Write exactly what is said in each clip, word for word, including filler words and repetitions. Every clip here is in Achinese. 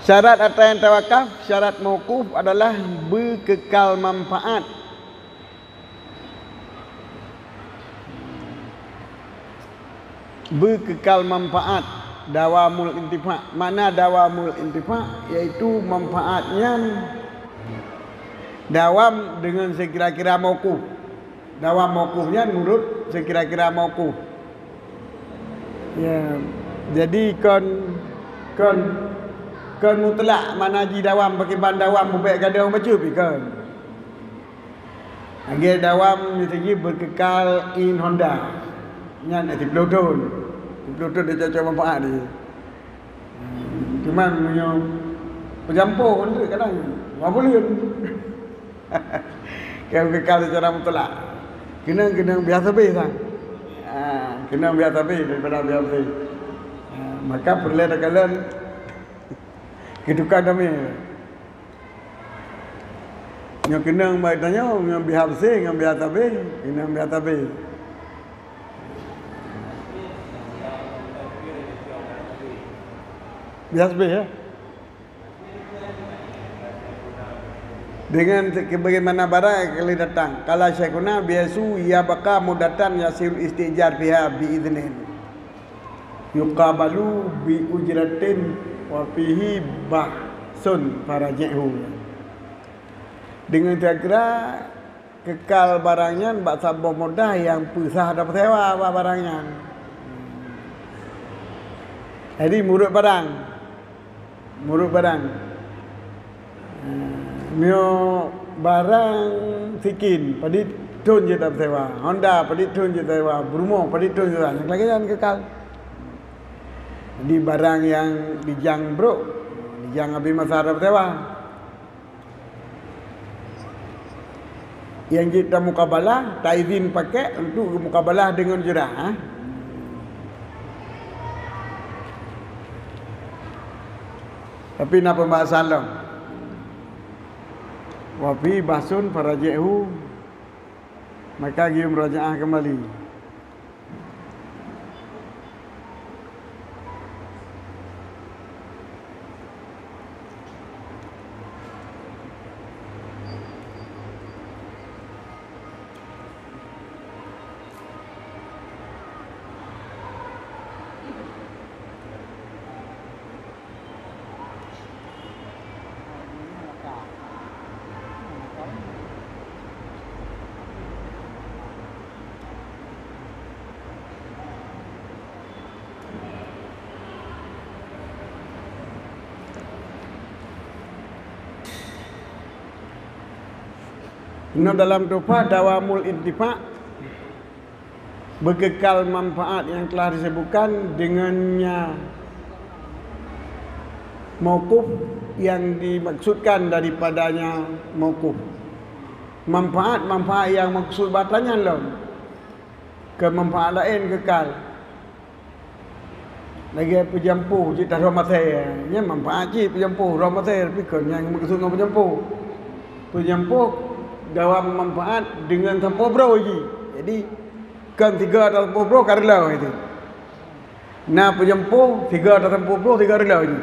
Syarat atra nyang tawakaf, syarat mauquf adalah beukeukal manfaat. Beukeukal manfaat, dawamul intifa'. Makna dawamul intifa', yaitu manfaat nyan dawam deungon sikira-kira mauquf. Dawam mauquf nyan meunurot sikira-kira mauquf. Ya, jadi kon, kon, kon mutlak makna jih dawam, pakriban dawam bubek gadôh bacut pih kon. Lagèe dawam miseujih beukeukal in Honda. Nyan siploh thon. Siploh thon tacok-cok manfaat jih. Cuman meunyoe peujampôh tu kadang dua buleuen. Kan kekal secara mutlak. Keunong, keunong biasa beh sang. Ha, keunong biasa beh daripada biasa beh. Ha, maka peureulèe takalon keutukan damé. Nyoe keunong bak tanyoe, ngon biasa beh, ngon biasa beh, keunong biasa beh. Biasa beh, ya. Dengan sebagaimana barang yang telah datang. Qala Syaikhuna, "Bihaisu yabqa muddatan yasihul istijar fiha bi idznin. Yuqabalu bi ujratin wa fihi bahsun faraji'hu." Dengan kira-kira kekal barang nyan bak saboh mudah nyang peusah tapeusewa bak barang nyan. Jadi, meunurot barang. Meunurot barang. Eh, meunyoe barang sikin, padit thon jeuet tapeusewa. Honda, padit thon jeuet tapeusewa. Peurumoh, padit thon jeuet tapeusewa. Nyang lagèe nyan kekal. Jadi, barang nyang dijang brok, dijang abéh masa tapeusewa. Nyang jeuet tamukabalah, taizin pakèk untuk mukabalah deungon ujrah, ha? Tapi na pembahasan lom. Wa fihi bahsun faraji'hu, maka geuyue murajaah kembali. Inoe dalam Tuhfah, dawamul intifa', beukekal manfaat nyang telah disebutkan deungon nya mauquf nyang dimaksudkan daripadanya mauquf. Manfaat-manfaat nyang maksud bak atra nyan lom, keu manfaat laén kekal. Lagèe peujampôh jeuet taroh maté, nyan manfaat jih peujampôh roh maté, tapi kon nyan meukeusud ngon peujampôh. Peujampôh dawam manfaat deungon sampoe broe jih. Jadi, kon sigoe atawa sampoe broe ka reuloh itu. Na peujampôh sigoe atawa sampoe broe sigoe reuloh jih.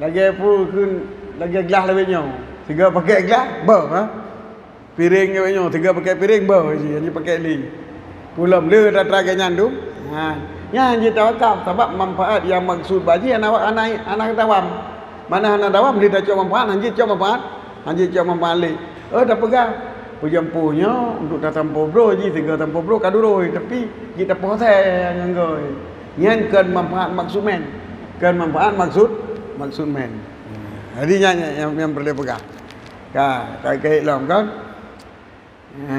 Lagèe peue kheun, lagèe glah lawét nyoe. Sigoe pakèk glah, boh, ha? Piréng nyoe, sigoe pakèk piréng boh jih, hana pakèk lé. Pulom le atra-atra lagèe nyan tu. Ha, nyan jeuet tawakaf sabab manfaat nyang maksud bak jih hana, hana, hana dawam. Mana hana dawam, le tacok manfaat, hana jeuet cok manfaat, hana jeuet cok manfaat lé. Oh, tapeugah, peujampôh nyoe untuk tasampoe broe jih, sigoe sampoe broe ka duroi, tapi jeuet tapoh asai ngon goe. Nyan kon manfaat maksud mén. Kon manfaat maksud, maksud mén. Jadi nyan, nyan, nyan, nyan peureulèe peugah. Ka, ka keuhek lom kan? Ha.